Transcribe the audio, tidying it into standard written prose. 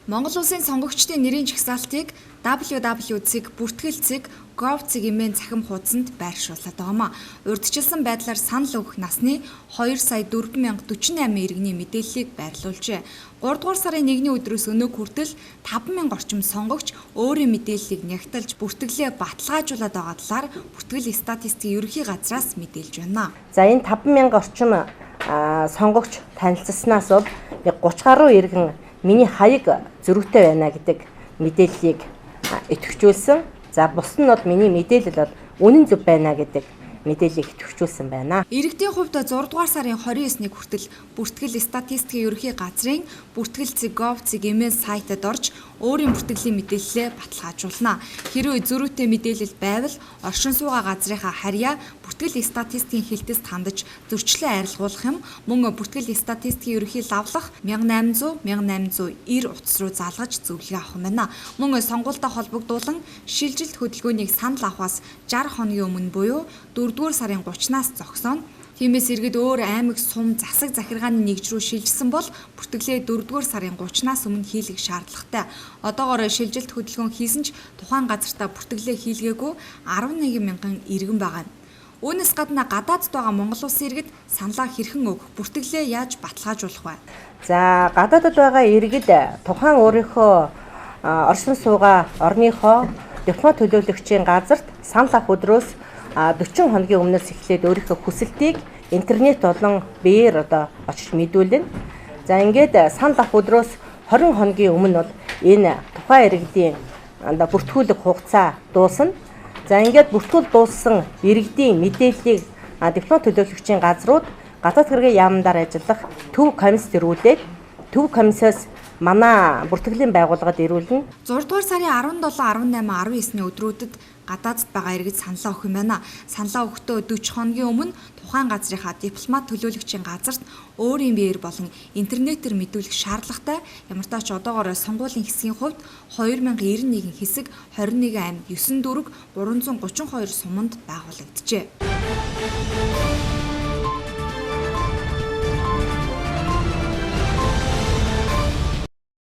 Монгол Улсын сонгогчдын нэрийн жагсаалтыг www.бүртгэл.gov.cg хэмээн цахим хуудсанд байршуулад байгаамаа. Урьдчилсан байдлаар санал өгөх насны 2 сая 4048 иргэний мэдээллийг байрлуулжээ. 3 дугаар сарын 1-ний өдрөөс өнөөг хүртэл 5000 орчим сонгогч өөрийн мэдээллийг нягталж бүртгэлээ баталгаажуулаад байгаа талаар бүртгэл статистикийн ерөнхий газраас мэдээлж байна. За, энэ 5000 орчим сонгогч танилцсанаас бол 30 гаруй иргэн миний хаяг зөрүүтэй байна гэдэг мэдээллийг идэвхжүүлсэн. За, бус нь бол миний мэдээлэл бол үнэн зөв байна гэдэг мэдээллийг идэвхжүүлсэн байна. Иргэдийн хувьд 6 дугаар сарын 29-ний хүртэл бүртгэл статистикийн ерөнхий газрын бүртгэл.gov.cg хэмээн сайтад орж өөрийн бүртгэлийн мэдээллээ баталгаажуулна. Хэрвээ зөрүүтэй мэдээлэл байвал оршин суугаа газрынхаа харьяа бүртгэл статистикийн хэлтэст хандаж зөрчлөө арилгуулах юм, мөн бүртгэл статистикийн ерөнхий лавлах 1800 1890 утас руу залгаж зөвлөгөө авах юм байна. Мөн сонгуультай холбогдуулан шилжилт хөдөлгөөнийг санал авахаас 60 хоногийн өмнө буюу 4-р сарын 30-наас зогсооно. Тиймээс иргэд өөр аймаг, сум, засаг захиргааны нэгж рүү шилжсэн бол бүртгэлээ 4-р сарын 30-наас өмнө хийлгэх шаардлагатай. Одоогоор шилжилт хөдөлгөөн хийсэн ч тухайн газартаа бүртгэлээ хийлгээгүй 11 мянган иргэн байгаа юм. Үүнээс гадна гадаадд байгаа Монгол Улсын иргэд саналаа хэрхэн өгөх, бүртгэлээ яаж баталгаажуулах вэ? За, гадаадд байгаа иргэд тухайн өөрийнхөө оршин суугаа орныхоо дипломат төлөөлөгчийн газарт санал авах өдрөөс 40 хоногийн өмнөөс эхлээд өөрийнхөө хүсэлтийг интернет болон биеэр одоо очиж мэдүүлнэ. За, ингээд санал авах өдрөөс 20 хоногийн өмнө бол энэ тухайн иргэдийн одоо бүртгүүлэх хугацаа дуусна. За, ингээд бүртгүүл дууссан иргэдийн мэдээллийг дипломат төлөөлөгчийн газрууд гадаад хэргийн яамдаар ажиллах төв комиссд ирүүлээд, төв комиссаас манай бүртгэлийн байгууллагад ирүүлнэ. 6 дугаар сарын 17, 18, 19-ний өдрүүдэд гадаадд байгаа иргэд саналаа өгөх юм байна. Саналаа өгөхдөө 40 хоногийн өмнө тухайн газрынхаа дипломат төлөөлөгчийн газарт өөрийн биеэр болон интернетээр мэдүүлэх шаардлагатай. Ямартай ч одоогоор сонгуулийн хэсгийн хувьд 2091 хэсэг, 21 аймаг, 9 дүүрэг, 332 суманд байгуулагджээ.